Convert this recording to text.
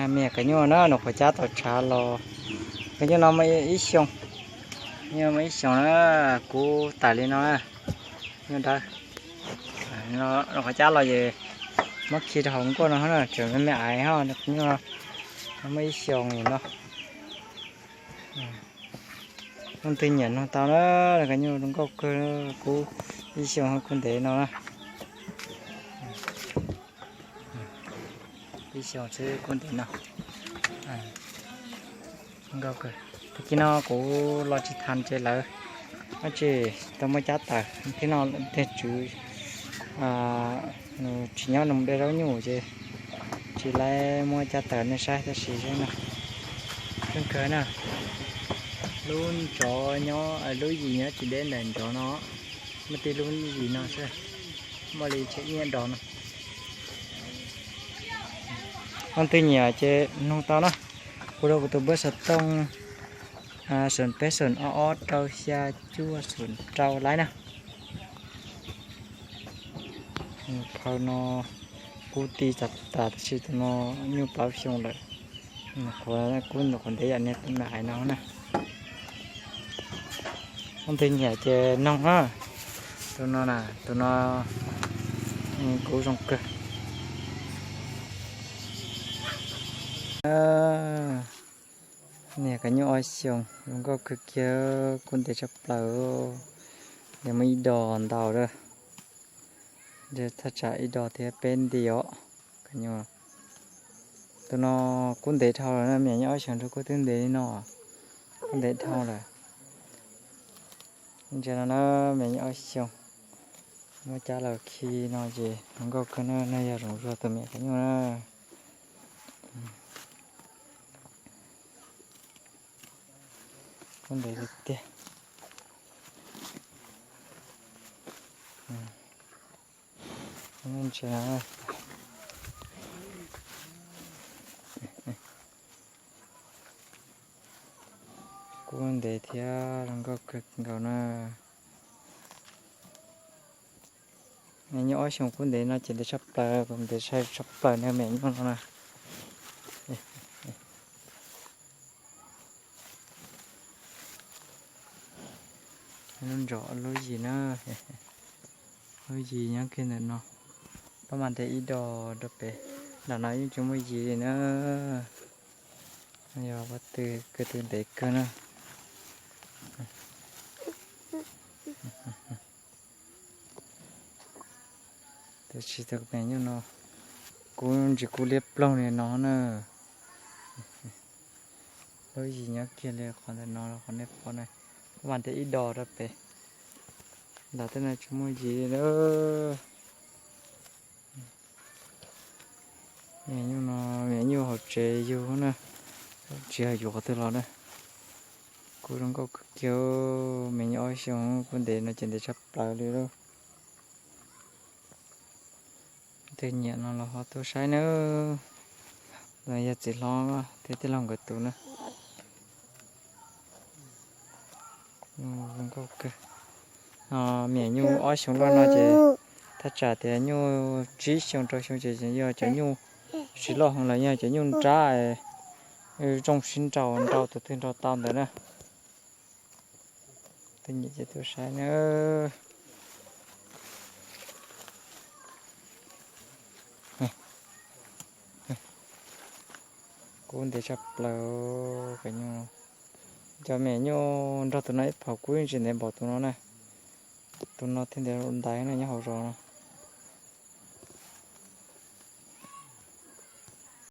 Me nyuam kav nyuj na, nws qhuav cab tau tshav los. Kav nyuj no muaj ib xyoos, muaj ib xyoos na, kuv tawm li no na, nyuj dawb. Nws qhuav cab los ces muab khi rau hauv nkuaj no na, tseem me me aiv ho, kav nyuj no muaj ib xyoos li no. Leej twg nyiam nug tau na, kav nyuj zoo nkauj kawg, kuv ib xyoos kuv ntev no na. Ib xyoos xwb kuv ntev no. Tag kis no kuv los tsis tas ces lawv dab tsi tau muab cab tawm, thiab no tej tswv nws tsis nyob, nws mus de zaub nyuj ces tsis laib muab cab tawm nej saib tab sis no zoo kawg na. Lub ntsov nyob, lub yim nyob tsis deb ntawm ntsov no, muaj tib lub yim no xwb, muaj li tsev nyiaj dos no. Leej twg nyiam ces nug tau na, hu rau kuv tus npawb xov tooj xoom peb xoom ob ob rau xya cuaj xoom rau lawm na. Phaw no kuv ti tas tas tab sis tus no nyuj plaub xyoo lawm. Qhuav kuv ntev yam niag me aiv no na. Leej twg nyiam ces noog na. Tus no na, tus no kuv zoo kawg. Niag kav nyuj ob xyoos zoo nkauj kawg kiag, kuv ntev tshaj plaws. Nws muaj ib dos ntau lawm, thaj tsam ib dos thiab peb nti os. Tus no kuv ntev dhau lawm na, me nyuam nyuj ob xyoos rau kuv twb ntev li no, kuv ntev dhau lawm. Ntsia no na, me nyuam nyuj ob xyoos, muab cab los khi no ces zoo nkauj kawg na, no yog zoo zog tus me nyuam kav nyuj na. Kuv ntev tiag tiag. Ntsia, kuv ntev thiab zoo nkauj kawg nkaus na. Me nyuam ob xyoos kuv ntev no ces ntev tshaj plaws, kuv ntev tshaj plaws na me nyuam no na. Lub ntsov lub yim na, lub yim nyob kiag ntawm no, pab mas ntev ib dos rau pem, nram no yeej tsis muaj yim li na. Yog pab tw kawg, tw ntev kawg na. Tab sis tus me nyuam no, kuv ntsis kuv liab ploog li no na. Lub yim nyob kiag li qhov ntawm no, qhov nej pom na, pab mas ntev ib dos rau pem, nram tej no tsis muaj yim li na. Me nyuam no, me nyuam hauv tsev yug na, tsis yog yuav qhov twg los na. Kuv zoo nkauj kawg kiag, me nyuam ob xyoos kuv ntev no ces ntev tshaj plaws li lauj. Leej twg nyiam no los ho tuaj saib nawb. Los yog txiv hlob thiab tij laug nkawd tus na. Zoo nkauj kawg. Me nyuam nyuj ob xyoos loj no ces thaj tsam tias nyuj tsib xyoo rau xyoo ces yog cov nyuj tsis loj heev los yog cov nyuj nrab, zoo sib nraus, nraus tus twg nraus tau ntawd na. Leej twg nyiam ces tuaj saib na. Kuv ntev tshaj plaws, cov me nyuam nyuj nrog tus no ib phaum kuv yeej tsis ntev npaum tus no na. Tus no thiaj ntev ntaiv na, nyob hauv zos no.